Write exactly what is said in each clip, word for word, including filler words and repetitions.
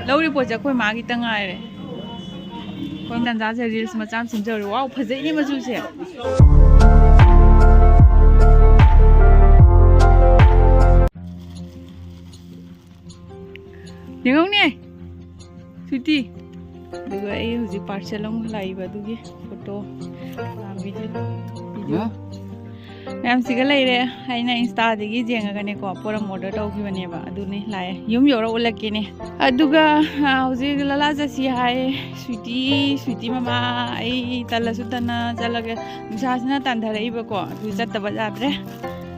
ꯂꯧꯔꯤ ꯄꯣꯠꯁꯦ ꯑꯩꯈꯣꯏ ꯃꯥꯒꯤꯇ ꯉꯥꯏꯔꯦ꯫ ꯑꯩꯈꯣꯏ ꯇꯟꯖꯥꯁꯦ reels ꯃꯆꯥ ꯑꯃ ꯁꯦꯝꯖꯧꯔꯦ꯫ ꯋꯥꯎ, ꯐꯖꯩꯅꯦ ꯃꯆꯨꯁꯦ꯫ ꯌꯦꯡꯉꯧꯅꯦ ꯁ꯭ꯋꯤꯇꯤ꯫ ꯑꯗꯨꯒ ꯑꯩ ꯍꯧꯖꯤꯛ parcel ꯑꯃ ꯂꯥꯛꯏꯕ, ꯑꯗꯨꯒꯤ photo, video, video꯫ ꯃꯌꯥꯝꯁꯤꯒ ꯂꯩꯔꯦ꯫ ꯑꯩꯅ Insta-ꯗꯒꯤ ꯌꯦꯡꯉꯒꯅꯦꯀꯣ, ꯄꯣꯠ ꯑꯃ order ꯇꯧꯈꯤꯕꯅꯦꯕ, ꯑꯗꯨꯅꯤ ꯂꯥꯛꯑꯦ꯫ ꯌꯨꯝ ꯌꯧꯔ ꯎꯠꯂꯛꯀꯦꯅꯦ꯫ ꯑꯗꯨꯒ, ꯑ, ꯍꯧꯖꯤꯛ ꯂꯂꯥ ꯆꯠꯁꯤ ꯍꯥꯏ꯫ ꯁ꯭ꯋꯤꯇꯤ, ꯁ꯭ꯋꯤꯇꯤ ꯃꯃꯥ, ꯑꯩ ꯇꯜꯂꯁꯨ ꯇꯟꯅ ꯆꯠꯂꯒꯦ꯫ ꯅꯨꯡꯁꯥꯁꯤꯅ ꯇꯥꯟꯊꯔꯛꯏꯕꯀꯣ, ꯑꯗꯨ ꯆꯠꯇꯕ ꯌꯥꯗ꯭ꯔꯦ꯫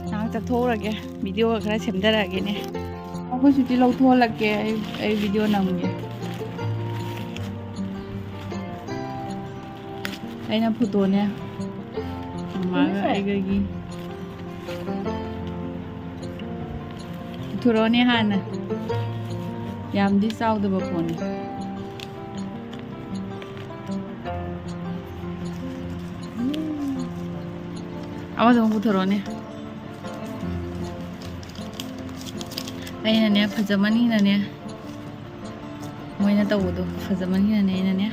ꯉꯥꯏꯍꯥꯛ ꯆꯠꯊꯣꯛꯎꯔꯒꯦ, video ꯈꯔ ꯁꯦꯝꯊꯔꯛꯑꯒꯦꯅꯦ꯫ ꯑꯩꯈꯣꯏ ꯁ꯭ꯋꯤꯇꯤ ꯂꯧꯊꯣꯛꯍꯜꯂꯛꯀꯦ, ꯑꯩ, ꯑꯩ video ꯅꯝꯒꯦ꯫ ꯑꯩꯅ photo-ꯅꯦ, ꯃꯃꯥꯒ ꯑꯩꯒꯒꯤ꯫ ꯄꯨꯊꯣꯔꯛꯑꯣꯅꯦ ꯍꯥꯟꯅ꯫ ꯌꯥꯝꯗꯤ ꯆꯥꯎꯗꯕ ꯄꯣꯠꯅꯤ꯫ ꯑꯃꯗ ꯑꯃꯨꯛ ꯄꯨꯊꯣꯔꯛꯑꯣꯅꯦ꯫ ꯑꯩꯅꯅꯦ, ꯐꯖꯃꯟꯒꯤꯅꯅꯦ, ꯃꯣꯏꯅ ꯇꯧꯕꯗꯣ ꯐꯖꯃꯟꯒꯤꯅꯅꯦ, ꯑꯩꯅꯅꯦ,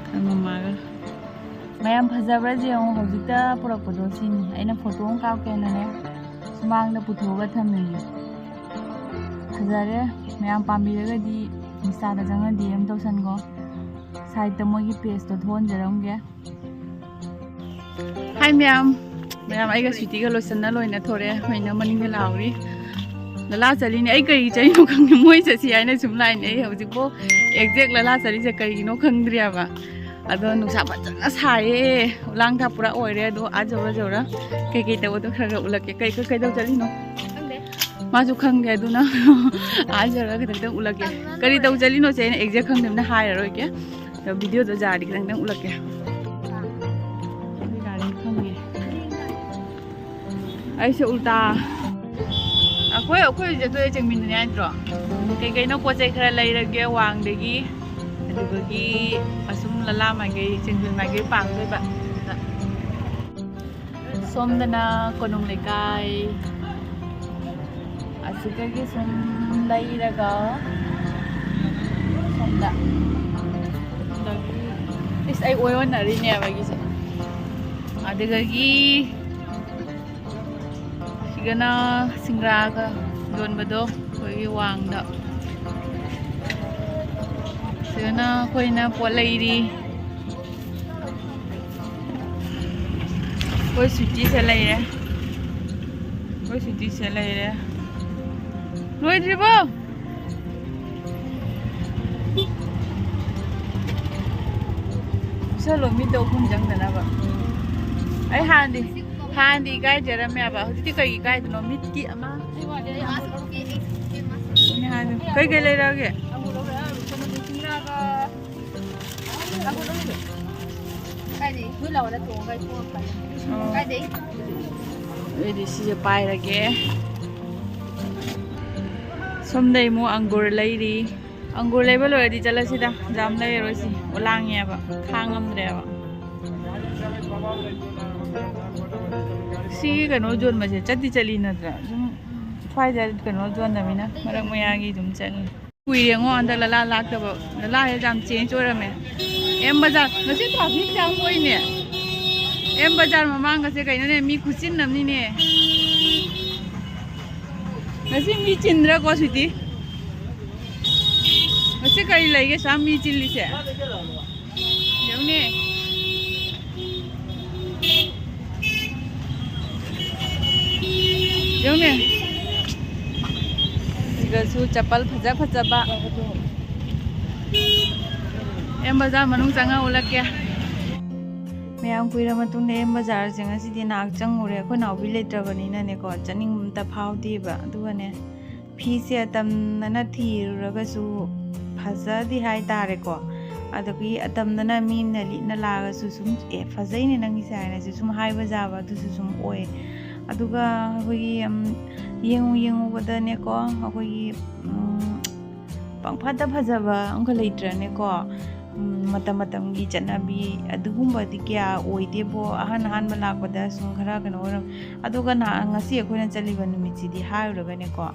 ꯈꯔ ꯃꯃꯥꯒ꯫ ꯃꯌꯥꯝ ꯐꯖꯕ꯭ꯔꯥ ꯌꯦꯡꯉꯣ, ꯍꯧꯖꯤꯛꯇ ꯄꯨꯔꯛꯄꯗꯣ ꯁꯤꯅꯤ꯫ ꯑꯩꯅ photo ꯑꯃ ꯀꯥꯞꯀꯦꯅꯅꯦ, ꯁꯨꯃꯥꯡꯗ ꯄꯨꯊꯣꯛꯑꯒ ꯊꯝꯃꯤꯅꯦ꯫ ꯐꯖꯔꯦ꯫ ꯃꯌꯥꯝ ꯄꯥꯝꯕꯤꯔꯒꯗꯤ Insta-ꯗ ꯆꯪꯉ D M ꯇꯧꯁꯟꯈꯣ꯫ Side-ꯇ ꯃꯣꯏꯒꯤ page-ꯇꯣ ꯊꯣꯛꯍꯟꯖꯔꯝꯒꯦ꯫ Hi ꯃꯌꯥꯝ꯫ ꯃꯌꯥꯝ, ꯑꯩꯒ ꯁ꯭ꯋꯤꯇꯤꯒ ꯂꯣꯏꯁꯟꯅ ꯂꯣꯏꯅ ꯊꯣꯔꯛꯑꯦ꯫ ꯃꯣꯏꯅ ꯃꯅꯤꯡꯗ ꯂꯥꯎꯔꯤ꯫ ꯂꯂꯥ ꯆꯠꯂꯤꯅꯦ꯫ ꯑꯩ ꯀꯔꯤ ꯆꯠꯂꯤꯅꯣ ꯈꯪꯗꯦ꯫ ꯃꯣꯏ ꯆꯠꯁꯤ ꯍꯥꯏꯅ ꯁꯨꯝ ꯂꯥꯛꯏꯅꯦ꯫ ꯑꯩ ꯍꯧꯖꯤꯛꯐꯥꯎ exact ꯂꯂꯥ ꯆꯠꯂꯤꯁꯦ ꯀꯔꯤꯒꯤꯅꯣ ꯈꯪꯗ꯭ꯔꯦꯕ꯫ ꯑꯗꯣ ꯅꯨꯡꯁꯥ ꯐꯖꯅ ꯁꯥꯏꯌꯦ꯫ ꯎꯂꯥꯡ ꯊꯥ ꯄꯨꯔꯥ ꯑꯣꯏꯔꯦ꯫ ꯑꯗꯣ ꯑꯥ ꯌꯧꯔ ꯌꯧꯔ ꯀꯩꯀꯩ ꯇꯧꯕꯗꯣ ꯈꯔ ꯈꯔ ꯎꯠꯂꯛꯀꯦ꯫ ꯀꯩ, ꯀꯩ, ꯀꯩꯗꯧ ꯆꯠꯂꯤꯅꯣ? ꯈꯪꯗꯦ꯫ ꯃꯥꯁꯨ ꯈꯪꯗꯦ꯫ ꯑꯗꯨꯅ ꯑꯥ ꯌꯧꯔꯒ ꯈꯤꯇꯪ ꯈꯤꯇꯪ ꯎꯠꯂꯛꯀꯦ꯫ ꯀꯔꯤ ꯇꯧ ꯆꯠꯂꯤꯅꯣꯁꯦ ꯑꯩꯅ exact ꯈꯪꯗꯕꯅꯤꯅ ꯍꯥꯏꯔꯔꯣꯏꯒꯦ꯫ ꯑꯗꯣ video-ꯗꯣ ꯌꯥꯔꯗꯤ ꯈꯤꯇꯪ ꯈꯤꯇꯪ ꯎꯠꯂꯛꯀꯦ꯫ ꯑꯩꯈꯣꯏ ꯒꯥꯔꯤ ꯈꯪꯉꯦ꯫ ꯑꯩꯁꯦ ꯎꯜꯇꯥ꯫ ꯑꯩꯈꯣꯏ, ꯑꯩꯈꯣꯏ ꯍꯧꯖꯤꯛ ꯆꯠꯇꯣꯏꯁꯦ ꯆꯦꯡꯃꯤꯟꯗꯅꯦ ꯍꯥꯏꯗ꯭ꯔꯣ? ꯀꯩꯀꯩꯅꯣ ꯄꯣꯠ ꯆꯩ ꯈꯔ ꯂꯩꯔꯒꯦ ꯋꯥꯡꯗꯒꯤ꯫ ꯑꯗꯨꯗꯒꯤ ꯑꯁꯨꯝ ꯂꯂꯥ ꯃꯥꯏꯀꯩ, ꯆꯦꯡꯃꯤꯟ ꯃꯥꯏꯀꯩ ꯄꯥꯡꯗꯣꯏꯕ꯫ ꯑꯗꯨꯗ ꯁꯣꯝꯗꯅ ꯀꯣꯅꯨꯡ ꯂꯩꯀꯥꯏ꯫ ꯑ, ꯁꯤꯗꯒꯤ ꯁꯨꯝ ꯂꯩꯔꯒ ꯁꯣꯝꯗ, ꯑꯗꯒꯤ, ꯏꯁ, ꯑꯩ ꯑꯣꯏ ꯑꯣꯟꯅꯔꯤꯅꯦꯕ ꯑꯩꯒꯤꯁꯦ꯫ ꯑꯗꯨꯗꯒꯤ ꯁꯤꯒꯅ ꯁꯤꯡꯒ꯭ꯔꯥꯒ ꯌꯣꯟꯕꯗꯣ ꯑꯩꯈꯣꯏꯒꯤ ꯋꯥꯡꯗ꯫ ꯁꯤꯗꯅ ꯑꯩꯈꯣꯏꯅ ꯄꯣꯠ ꯂꯩꯔꯤ꯫ ꯑꯩꯈꯣꯏ ꯁ꯭ꯋꯤꯇꯤꯁꯦ ꯂꯩꯔꯦ꯫ ꯑꯩꯈꯣꯏ ꯁ꯭ꯋꯤꯇꯤꯁꯦ ꯂꯩꯔꯦ꯫ ꯂꯣꯏꯗ꯭ꯔꯤꯕꯣ? ꯄꯨꯁꯜꯂꯣ, ꯃꯤꯠꯇꯣ ꯎꯐꯨꯟ ꯆꯪꯗꯅꯕ꯫ ꯑꯩ ꯍꯥꯟꯅꯗꯤ, ꯍꯥꯟꯅꯗꯤ ꯏꯀꯥꯏꯖꯔꯝꯃꯦꯕ, ꯍꯧꯖꯤꯛꯇꯤ ꯀꯩ ꯏꯀꯥꯏꯗꯅꯣ? ꯃꯤꯠꯀꯤ ꯑꯃ꯫ ꯀꯩ ꯀꯩ ꯂꯩꯔꯛꯑꯒꯦ? ꯑꯣ꯫ ꯑꯩꯗꯤ ꯁꯤꯁꯦ ꯄꯥꯏꯔꯒꯦ꯫ ꯁꯣꯝꯗꯩ ꯑꯃꯨꯛ ꯑꯪꯒꯨꯔ ꯂꯩꯔꯤ꯫ ꯑꯪꯒꯨꯔ ꯂꯩꯕ ꯂꯣꯏꯔꯗꯤ ꯆꯠꯂꯁꯤꯗ, ꯖꯥꯝ ꯂꯩꯔꯔꯣꯏꯁꯤ, ꯂꯥꯡꯉꯦꯕ, ꯈꯥꯡ ꯉꯝꯗ꯭ꯔꯦꯕ꯫ ꯁꯤꯒꯤ ꯀꯩꯅꯣ ꯌꯣꯟꯕꯁꯦ ꯆꯠꯇꯤ ꯆꯠꯂꯤ ꯅꯠꯇ꯭ꯔꯥ? ꯁꯨꯝ ꯁ꯭ꯋꯥꯏꯗ ꯀꯩꯅꯣ ꯌꯣꯟꯗꯕꯅꯤꯅ ꯃꯔꯛ ꯃꯌꯥꯒꯤ ꯑꯗꯨꯝ ꯆꯠꯂꯤ꯫ ꯀꯨꯏꯔꯦꯉꯣ ꯍꯟꯗꯛ ꯂꯂꯥ ꯂꯥꯛꯇꯕ꯫ ꯂꯂꯥꯁꯦ ꯌꯥꯝ ꯆꯦꯟꯖ ꯑꯣꯏꯔꯝꯃꯦ꯫ ꯑꯦꯝ ꯕꯖꯥꯔ ꯉꯁꯤ ꯇ꯭ꯔꯥꯐꯤꯛ ꯖꯥꯝ ꯑꯣꯏꯅꯦ꯫ ꯑꯦꯝ ꯕꯖꯥꯔ ꯃꯃꯥꯡꯒꯁꯦ ꯀꯩꯅꯣꯅꯦ, ꯃꯤ ꯈꯨꯆꯤꯟ ꯑꯃꯅꯤꯅꯦ꯫ ꯉꯁꯤ ꯃꯤ ꯆꯤꯟꯗ꯭ꯔꯥꯀꯣ, ꯁ꯭ꯋꯤꯇꯤ? ꯉꯁꯤ ꯀꯔꯤ ꯂꯩꯒꯦ ꯁꯨꯌꯥꯝ ꯃꯤ ꯆꯤꯜꯂꯤꯁꯦ? ꯌꯦꯡꯉꯨꯅꯦ꯫ ꯌꯦꯡꯉꯨꯅꯦ꯫ ꯁꯤꯗꯁꯨ ꯆꯄꯜ ꯐꯖ ꯐꯖꯕ꯫ ꯑꯦꯝ ꯕꯖꯥꯔ ꯃꯅꯨꯡ ꯆꯪꯉ ꯎꯠꯂꯛꯀꯦ꯫ ꯃꯌꯥꯝ ꯀꯨꯏꯔ ꯃꯇꯨꯡꯗ ꯑꯦꯝ ꯕꯖꯥꯔꯁꯦ ꯉꯁꯤꯗꯤ ꯅꯍꯥꯛ ꯆꯪꯉꯨꯔꯦ꯫ ꯑꯩꯈꯣꯏ ꯅꯥꯎꯕꯤ ꯂꯩꯇ꯭ꯔꯕꯅꯤꯅꯅꯦꯀꯣ, ꯆꯠꯅꯤꯡꯕ ꯑꯝꯇ ꯐꯥꯎꯗꯦꯕ꯫ ꯑꯗꯨꯒꯅꯦ, ꯐꯤꯁꯦ ꯑꯇꯝꯅꯅ ꯊꯤꯔꯨꯔꯒꯁꯨ ꯐꯖꯗꯦ ꯍꯥꯏꯇꯥꯔꯦꯀꯣ꯫ ꯑꯗꯒꯤ ꯑꯇꯝꯅꯅ ꯃꯤꯅ ꯂꯤꯠꯅ ꯂꯥꯛꯑꯒꯁꯨ ꯁꯨꯝ, "ꯑꯦ, ꯐꯖꯩꯅꯦ ꯅꯪꯒꯤꯁꯦ" ꯍꯥꯏꯅꯁꯨ ꯁꯨꯝ ꯍꯥꯏꯕ ꯌꯥꯕ ꯑꯗꯨꯁꯨ ꯁꯨꯝ ꯑꯣꯏ꯫ ꯑꯗꯨꯒ ꯑꯩꯈꯣꯏꯒꯤ, ꯎꯝ, ꯌꯦꯡꯉꯨ ꯌꯦꯡꯉꯨꯕꯗꯅꯦꯀꯣ, ꯑꯩꯈꯣꯏꯒꯤ, ꯎꯝ, ꯄꯪꯐꯠꯇ ꯐꯖꯕ ꯑꯃꯈꯛ ꯂꯩꯇ꯭ꯔꯅꯦꯀꯣ? ꯎꯝ, ꯃꯇꯝ ꯃꯇꯝꯒꯤ ꯆꯠꯅꯕꯤ ꯑꯗꯨꯒꯨꯝꯕꯗꯤ ꯀꯌꯥ ꯑꯣꯏꯗꯦꯕꯣ꯫ ꯑꯍꯟ ꯑꯍꯥꯟꯕ ꯂꯥꯛꯄꯗ ꯁꯨꯝ ꯈꯔ ꯀꯩꯅꯣ ꯑꯣꯏꯔꯝ꯫ ꯑꯗꯨꯒ ꯅꯍꯥꯟ, ꯉꯁꯤ ꯑꯩꯈꯣꯏꯅ ꯆꯠꯂꯤꯕ ꯅꯨꯃꯤꯠꯁꯤꯗꯤ ꯍꯥꯏꯔꯨꯔꯒꯅꯦꯀꯣ,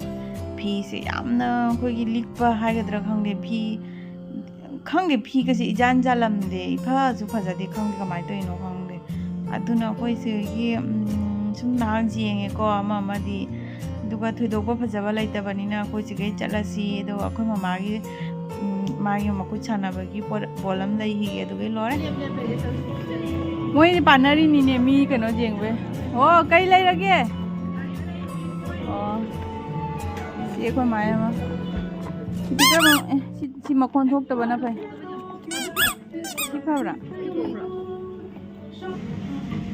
ꯐꯤꯁꯦ ꯌꯥꯝꯅ ꯑꯩꯈꯣꯏꯒꯤ ꯂꯤꯛꯄ ꯍꯥꯏꯒꯗ꯭ꯔꯥ ꯈꯪꯗꯦ, ꯐꯤ ꯈꯪꯗꯦ, ꯐꯤꯒꯁꯦ ꯏꯖꯥꯟ ꯖꯥꯜꯂꯝꯗꯦ, ꯏꯐꯁꯨ ꯐꯖꯗꯦ, ꯈꯪꯗꯦ ꯀꯃꯥꯏꯅ ꯇꯧꯔꯤꯅꯣ ꯈꯪꯗꯦ꯫ ꯑꯗꯨꯅ ꯑꯩꯈꯣꯏ ꯁꯤꯒꯤ, ꯎꯝ, ꯁꯨꯝ ꯉꯥꯏꯍꯥꯛ ꯌꯦꯡꯉꯦꯀꯣ, ꯑꯃ ꯑꯃꯗꯤ, ꯑꯗꯨꯒ ꯊꯣꯏꯗꯣꯛꯄ ꯐꯖꯕ ꯂꯩꯇꯕꯅꯤꯅ ꯑꯩꯈꯣꯏ ꯁꯤꯒꯩ ꯆꯠꯂꯁꯤ꯫ ꯑꯗꯣ ꯑꯩꯈꯣꯏ ꯃꯃꯥꯒꯤ, ꯎꯝ, ꯃꯥꯒꯤ ꯃꯈꯨꯠ ꯁꯥꯟꯅꯕꯒꯤ ꯄꯣꯠ, ꯕꯣꯜ ꯑꯃ ꯂꯩꯈꯤꯒꯦ, ꯑꯗꯨꯒꯩ ꯂꯣꯏꯔꯦ꯫ ꯃꯣꯏꯅꯤ ꯄꯥꯟꯅꯔꯤꯅꯤꯅꯦ, ꯃꯤ ꯀꯩꯅꯣ ꯌꯦꯡꯕꯩ꯫ ꯑꯣ, ꯀꯩ ꯂꯩꯔꯒꯦ? ꯑꯣ, ꯁꯤ ꯑꯩꯈꯣꯏ ꯃꯥꯏ ꯑꯃ꯫ ꯁꯤꯗꯤ ꯀꯔꯝꯕ-, ꯑꯦ, ꯁꯤ, ꯁꯤ ꯃꯈꯣꯟ ꯊꯣꯛꯇꯕꯅ ꯐꯩ꯫ ꯁꯤ ꯐꯕ꯭ꯔꯥ?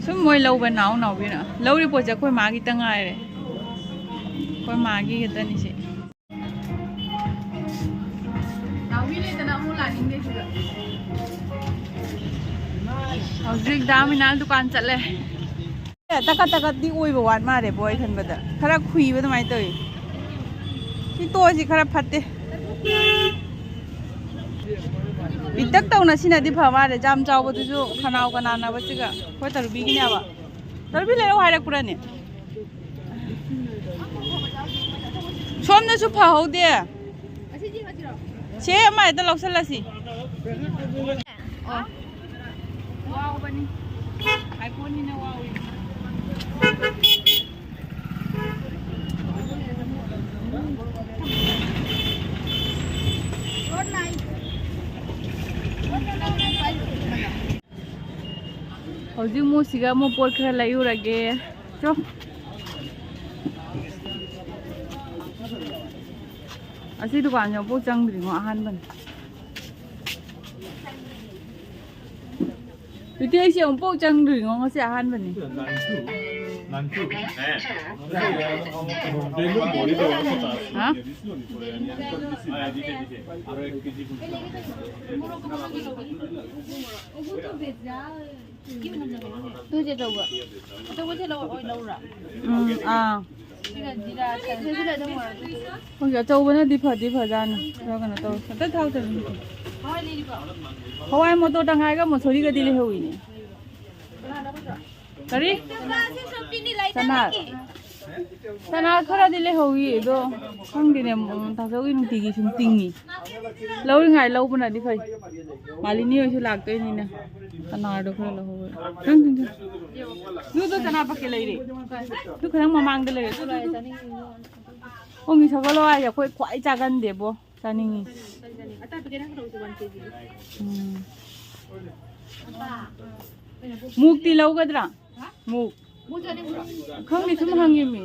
ꯁꯨꯝ ꯃꯣꯏ ꯂꯧꯕ ꯅꯥꯎ ꯅꯥꯎꯕꯤꯅ꯫ ꯂꯧꯔꯤ ꯄꯣꯠꯁꯦ ꯑꯩꯈꯣꯏ ꯃꯥꯒꯤꯇ ꯉꯥꯏꯔꯦ꯫ ꯑꯩꯈꯣꯏ ꯃꯥꯒꯤ ꯈꯛꯇꯅꯤ ꯁꯤ꯫ ꯅꯥꯎꯕꯤ ꯂꯩꯇꯅ ꯑꯃꯨꯛ ꯂꯥꯛꯅꯤꯡꯗꯦ ꯁꯤꯗ꯫ ꯍꯧꯖꯤꯛ ꯗꯥ ꯃꯤꯅꯥꯜ ꯗꯨꯀꯥꯟ ꯆꯠꯂꯦ꯫ ꯇꯀꯠ ꯇꯀꯠꯇꯤ ꯑꯣꯏꯕ ꯋꯥꯠ ꯃꯥꯜꯂꯦꯕꯣ, ꯑꯩ ꯈꯟꯕꯗ꯫ ꯈꯔ ꯈꯨꯏꯕ ꯑꯗꯨꯃꯥꯏꯅ ꯇꯧꯏ꯫ ꯁꯤ ꯇꯣꯁꯤ ꯈꯔ ꯐꯠꯇꯦ꯫ ꯄꯤꯛꯇꯛ ꯇꯧꯅ ꯁꯤꯅꯗꯤ ꯐ ꯃꯥꯜꯂꯦ, ꯌꯥꯝ ꯆꯥꯎꯕꯗꯨꯁꯨ ꯈꯅꯥꯎꯒ ꯅꯥꯟꯅꯕꯁꯤꯒ꯫ ꯑꯩꯈꯣꯏ ꯇꯔꯨꯕꯤꯒꯤꯅꯦꯕ꯫ ꯇꯔꯨꯕꯤ ꯂꯩꯔꯛꯎ ꯍꯥꯏꯔꯛꯄ꯭ꯔꯅꯦ? ꯁꯣꯝꯗꯁꯨ ꯐꯍꯧꯗꯦ꯫ ꯁꯦ, ꯑꯃ ꯍꯦꯛꯇ ꯂꯧꯁꯜꯂꯁꯤ꯫ ꯑꯣ꯫ ꯋꯥꯎꯕꯅꯤ꯫ iPhone ꯅꯤꯅ ꯋꯥꯎꯏ꯫ ꯍꯧꯖꯤꯛ ꯃꯨꯛ ꯁꯤꯒ ꯑꯃꯨꯛ ꯄꯣꯠ ꯈꯔ ꯂꯩꯔꯨꯔꯒꯦ꯫ ꯆꯣ꯫ ꯑꯁꯤ ꯗꯨꯀꯥꯟꯁꯦ ꯑꯃꯨꯛꯐꯥꯎ ꯆꯪꯗ꯭ꯔꯤꯉꯣ, ꯑꯍꯥꯟꯕꯅꯤ꯫ ꯏꯆꯦ, ꯑꯩꯁꯦ ꯑꯃꯨꯛꯐꯥꯎ ꯆꯪꯗ꯭ꯔꯤꯉꯣ, ꯉꯁꯤ ꯑꯍꯥꯟꯕꯅꯤ꯫ ꯍꯥ? ꯇꯨꯁꯦ ꯑꯆꯧꯕ꯫ ꯑꯆꯧꯕꯁꯦ ꯂꯧ-, ꯑꯣꯏ ꯂꯧꯔꯥ? ꯎꯝ, ꯑꯥ꯫ ꯈꯪꯗꯦ, ꯑꯆꯧꯕꯅꯗꯤ ꯐꯗꯤ ꯐꯖꯥꯅꯤ꯫ ꯈꯔ ꯀꯩꯅꯣ ꯇꯧꯔꯦ꯫ ꯑꯝꯇ ꯊꯥꯎ ꯇꯧꯔꯤ꯫ ꯍꯋꯥꯏ ꯃꯣꯇꯣꯔ ꯇꯪꯈꯥꯏꯒ ꯃꯣꯁꯣꯔꯤꯒꯗꯤ ꯂꯩꯍꯧꯋꯤꯅꯦ꯫ ꯀꯔꯤ? ꯆꯅꯥ, ꯆꯅꯥ ꯈꯔꯗꯤ ꯂꯩꯍꯧꯋꯤ, ꯑꯗꯣ ꯈꯪꯗꯦꯅꯦ, ꯇꯥꯆꯧꯒꯤ ꯅꯨꯡꯇꯤꯒꯤ ꯁꯨꯝ ꯇꯤꯡꯉꯤ꯫ ꯂꯧꯔꯤꯉꯥꯏ ꯂꯧꯕꯅꯗꯤ ꯐꯩ꯫ ꯃꯥꯂꯤꯅꯤ ꯍꯣꯏꯁꯨ ꯂꯥꯛꯇꯣꯏꯅꯤꯅ ꯆꯅꯥꯗꯣ ꯈꯔ ꯂꯧꯍꯧꯋꯦ꯫ ꯈꯪꯗꯦ, ꯈꯪꯗꯦ꯫ ꯑꯗꯨꯗꯣ ꯆꯅꯥ ꯄꯀꯦꯠ ꯂꯩꯔꯦ꯫ ꯑꯗꯨ ꯈꯤꯇꯪ ꯃꯃꯥꯡꯗ ꯂꯩꯔꯦ꯫ ꯑꯗꯨ, ꯑꯗꯨ, ꯑꯗꯨ꯫ ꯑꯣ, ꯃꯤ ꯁꯒꯠꯂꯣ ꯍꯥꯏꯁꯦ ꯑꯩꯈꯣꯏ ꯈ꯭ꯋꯥꯏ ꯆꯥꯒꯟꯗꯦꯕꯣ꯫ ꯆꯥꯅꯤꯡꯉꯤ꯫ ꯎꯝ꯫ ꯃꯨꯛꯇꯤ ꯂꯧꯒꯗ꯭ꯔꯥ? ꯃꯨꯛ꯫ ꯈꯪꯗꯦ, ꯁꯨꯝ ꯍꯪꯉꯤꯃꯤ꯫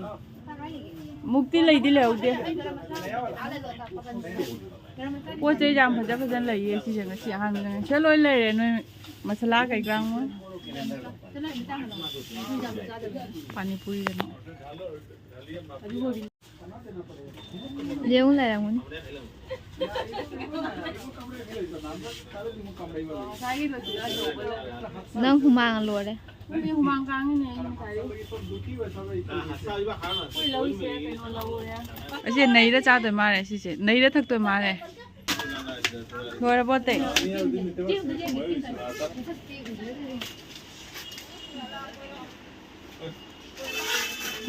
ꯃꯨꯛꯇꯤ ꯂꯩꯗꯤ ꯂꯩꯍꯧꯗꯦ꯫ ꯄꯣꯠ ꯆꯩ ꯌꯥꯝ ꯐꯖ ꯐꯖꯅ ꯂꯩꯌꯦ ꯁꯤꯁꯦ, ꯉꯁꯤ ꯑꯍꯥꯟꯕꯅꯦ꯫ ꯁꯤꯗ ꯂꯣꯏ ꯂꯩꯔꯦ, ꯅꯣꯏ ꯃꯁꯥꯂꯥ ꯀꯩꯀꯥ ꯃꯣꯏ꯫ ꯄꯥꯅꯤꯄꯨꯔꯤꯗꯅ꯫ ꯌꯦꯡꯉꯨ ꯂꯩꯔꯝꯒꯅꯤ꯫ ꯅꯪ ꯍꯨꯃꯥꯡ ꯂꯣꯏꯔꯦ꯫ ꯍꯨꯃꯥꯡ ꯀꯥꯡꯉꯤꯅꯦ ꯑꯩ ꯉꯁꯥꯏꯗꯩ꯫ ꯑꯩꯈꯣꯏ ꯂꯧꯔꯤꯁꯦ ꯀꯩꯅꯣ ꯂꯧꯔꯦ꯫ ꯑꯁꯤ ꯅꯩꯔ ꯆꯥꯗꯣꯏ ꯃꯥꯜꯂꯦ ꯁꯤꯁꯦ꯫ ꯅꯩꯔ ꯊꯛꯇꯣꯏ ꯃꯥꯜꯂꯦ꯫ ꯂꯣꯏꯔꯕꯣ ꯑꯇꯩ?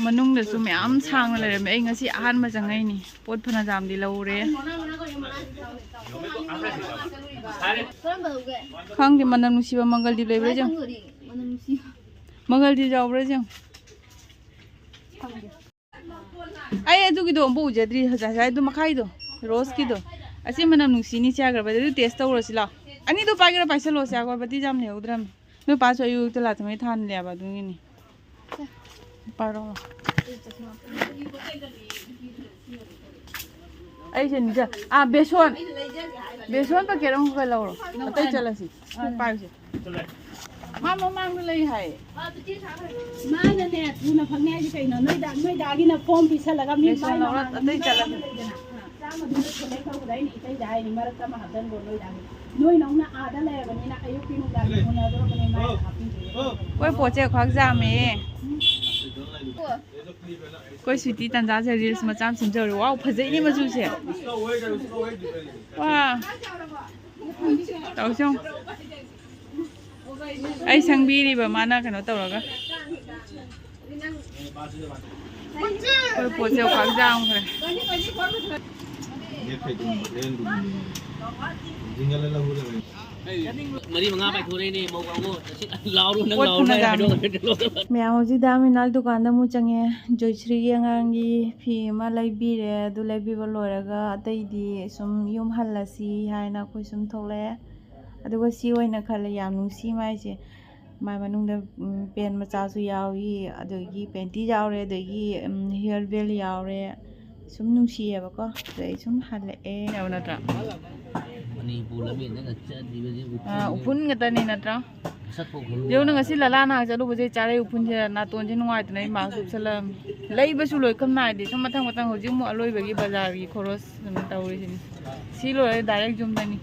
ꯃꯅꯨꯡꯗꯁꯨ ꯃꯌꯥꯝ ꯁꯥꯡꯅ ꯂꯩꯔꯝꯃꯦ꯫ ꯑꯩ ꯉꯁꯤ ꯑꯍꯥꯟꯕ ꯆꯪꯉꯛꯏꯅꯤ꯫ ꯄꯣꯠ ꯐꯅ ꯌꯥꯝꯗꯤ ꯂꯧꯔꯦ꯫ ꯈꯪꯗꯦ, ꯃꯅꯝ ꯅꯨꯡꯁꯤꯕ ꯃꯪꯒꯜꯗꯤꯞ ꯂꯩꯕ꯭ꯔꯥ ꯌꯦꯡꯉꯨ꯫ ꯃꯪꯒꯜꯗꯤꯞ ꯌꯥꯎꯕ꯭ꯔꯥ ꯌꯦꯡꯉꯨ꯫ ꯑꯩ ꯑꯗꯨꯒꯤꯗꯣ ꯑꯃꯨꯛ ꯎꯖꯗ꯭ꯔꯤ, ꯉꯁꯥꯏ, ꯉꯁꯥꯏꯗꯣ ꯃꯈꯥꯏꯗꯣ, ꯔꯣꯁꯀꯤꯗꯣ꯫ ꯑꯁꯤ ꯃꯅꯝ ꯅꯨꯡꯁꯤꯅꯤ ꯆꯥꯈ꯭ꯔꯕꯗꯤ, ꯑꯗꯨ ꯇꯦꯁ ꯇꯧꯔꯁꯤ ꯂꯥꯛꯑꯣ꯫ ꯑꯅꯤꯗꯣ ꯄꯥꯏꯒꯦꯔꯥ ꯄꯥꯏꯁꯜꯂꯣꯁꯦ, ꯑꯒꯣꯔꯕꯇꯤꯁꯦ ꯌꯥꯝ ꯂꯩꯍꯧꯗ꯭ꯔꯕꯅꯤ꯫ ꯅꯣꯏ ꯄꯥꯁꯨ ꯑꯌꯨꯛꯇ ꯂꯥꯛꯇꯉꯩ ꯊꯥꯍꯜꯂꯦꯕ ꯑꯗꯨꯒꯤꯅꯤ꯫ ꯄꯥꯏꯔꯣ꯫ ꯑꯩꯁꯦ ꯅꯤꯡꯖ-, ꯑꯥ, ꯕꯦꯁꯣꯟ, ꯕꯦꯁꯣꯟ ꯄꯦꯀꯦꯠ ꯑꯃꯈꯛ ꯂꯧꯔꯣ꯫ ꯑꯇꯩ ꯆꯠꯂꯁꯤ꯫ ꯄꯥꯏꯁꯦ꯫ ꯃꯥ ꯃꯃꯥꯡꯗ ꯂꯩ ꯍꯥꯏ꯫ ꯃꯥꯅꯅꯦ, ꯊꯨꯅ ꯐꯪꯅꯤ ꯍꯥꯏꯁꯦ ꯀꯩꯅꯣ? ꯅꯣꯏꯗ, ꯅꯣꯏꯗꯥꯒꯤꯅ ꯐꯣꯝ ꯄꯤꯁꯜꯂꯒ ꯃꯤ ꯃꯥꯏ ꯂꯧꯔꯣ, ꯃꯃꯥꯡꯗ ꯑꯇꯩ ꯆꯠꯂꯒꯦ꯫ ꯂꯩꯗꯅ, ꯆꯥꯝꯃꯗꯨꯅ ꯁꯦꯂꯦꯛ ꯇꯧꯕꯗ ꯑꯩꯅ ꯏꯇꯩꯗ ꯍꯥꯏꯅꯤ, ꯃꯔꯛꯇ ꯑꯃ ꯍꯥꯞꯆꯟꯈꯣ ꯅꯣꯏꯗꯥꯒꯤ꯫ ꯅꯣꯏ ꯅꯧꯅ ꯑꯥꯗ ꯂꯩꯔꯕꯅꯤꯅ ꯑꯌꯨꯛꯀꯤ ꯅꯨꯡꯗꯥꯡꯒꯤ ꯎꯅꯗꯣꯔꯕꯅꯤ, ꯃꯥꯏ ꯍꯥꯞꯄꯤꯗꯣꯏꯅꯦ꯫ ꯑꯩꯈꯣꯏ ꯄꯣꯠꯁꯦ ꯈ꯭ꯋꯥꯡ ꯆꯥꯝꯃꯦ꯫ ꯑꯩꯈꯣꯏ ꯁ꯭ꯋꯤꯇꯤ ꯇꯟꯖꯥꯁꯦ ꯔꯤꯜꯁ ꯃꯆꯥ ꯑꯃ ꯁꯦꯝꯖꯧꯔꯤ꯫ ꯋꯥꯎ, ꯐꯖꯩꯅꯦ ꯃꯆꯨꯁꯦ꯫ ꯋꯥ, ꯇꯧꯁꯦ ꯌꯦꯡꯉꯨ꯫ ꯑꯩ ꯁꯪꯕꯤꯔꯤꯕ ꯃꯥꯅ ꯀꯩꯅꯣ ꯇꯧꯔꯒ꯫ ꯑꯩꯈꯣꯏ ꯄꯣꯠꯁꯦ ꯈ꯭ꯋꯥꯡ ꯆꯥꯝꯈ꯭ꯔꯦ꯫ ꯃꯔꯤ ꯃꯉꯥ ꯄꯥꯏꯊꯣꯔꯛꯏꯅꯦ, ꯃꯧ ꯀꯥꯡꯕꯨ꯫ ꯂꯥꯎꯔꯣ, ꯅꯪ ꯄꯣꯠ ꯂꯥꯎꯔꯣ, ꯐꯨꯅ ꯅꯪ ꯗꯥꯝ꯫ ꯍꯥꯏꯗꯣꯛꯑꯣ꯫ ꯃꯌꯥꯝ ꯍꯧꯖꯤꯛ ꯗꯥꯝ ꯃꯤꯅꯥꯜ ꯗꯨꯀꯥꯟꯗ ꯑꯃꯨꯛ ꯆꯪꯉꯦ꯫ ꯖꯣꯏꯁ꯭ꯔꯤꯒꯤ ꯑꯉꯥꯡꯒꯤ ꯐꯤ ꯑꯃ ꯂꯩꯕꯤꯔꯦ꯫ ꯑꯗꯨ ꯂꯩꯕꯤꯕ ꯂꯣꯏꯔꯒ ꯑꯇꯩꯗꯤ ꯁꯨꯝ ꯌꯨꯝ ꯍꯜꯂꯁꯤ ꯍꯥꯏꯅ ꯑꯩꯈꯣꯏ ꯁꯨꯝ ꯊꯣꯛꯂꯛꯑꯦ꯫ ꯑꯗꯨꯒ ꯁꯤ ꯑꯣꯏꯅ ꯈꯜꯂꯦ ꯌꯥꯝ ꯅꯨꯡꯁꯤ ꯃꯥꯏꯁꯦ꯫ ꯃꯥꯏ ꯃꯅꯨꯡꯗ, ꯎꯝ, ꯄꯦꯟ ꯃꯆꯥꯁꯨ ꯌꯥꯎꯏ, ꯑꯗꯒꯤ ꯄꯦꯟꯇꯤ ꯌꯥꯎꯔꯦ, ꯑꯗꯒꯤ, ꯎꯝ, ꯍꯤꯌꯔ ꯕꯦꯜ ꯌꯥꯎꯔꯦ꯫ ꯁꯨꯝ ꯅꯨꯡꯁꯤꯌꯦꯕꯀꯣ꯫ ꯑꯗꯩ ꯁꯨꯝ ꯍꯜꯂꯛꯑꯦ꯫ ꯌꯥꯕ ꯅꯠꯇ꯭ꯔꯥ? ꯃꯅꯤꯄꯨꯔ ꯂꯝꯕꯦꯟꯗꯒ ꯆꯠꯂꯤꯕꯁꯤꯕꯨ ꯑꯥ, ꯎꯐꯨꯟ ꯈꯛꯇꯅꯤ ꯅꯠꯇ꯭ꯔꯥ? ꯃꯁꯛ ꯐꯥꯎ ꯈꯪꯗꯦ꯫ ꯌꯦꯡꯉꯨꯅꯦ, ꯉꯁꯤ ꯂꯂꯥ ꯅꯍꯥꯟ ꯆꯠꯂꯨꯕꯁꯦ ꯆꯥꯔꯩ ꯎꯐꯨꯟꯁꯦ ꯅꯥꯇꯣꯟꯁꯦ ꯅꯨꯡꯉꯥꯏꯇꯅ ꯑꯩ ꯃꯥꯁꯛ ꯎꯞꯁꯜꯂꯝꯃꯤ꯫ ꯂꯩꯕꯁꯨ ꯂꯣꯏꯈꯝ ꯅꯥꯏꯗꯦ꯫ ꯁꯨꯝ ꯃꯊꯪ ꯃꯊꯪ ꯍꯧꯖꯤꯛ ꯑꯃꯨꯛ ꯑꯂꯣꯏꯕꯒꯤ ꯕꯖꯥꯔꯒꯤ ꯈꯣꯔꯣꯁ ꯀꯩꯅꯣ ꯇꯧꯔꯤꯁꯤꯅꯤ꯫ ꯁꯤ ꯂꯣꯏꯔꯦ ꯗꯥꯏꯔꯦꯛ ꯌꯨꯝꯗꯅꯤ꯫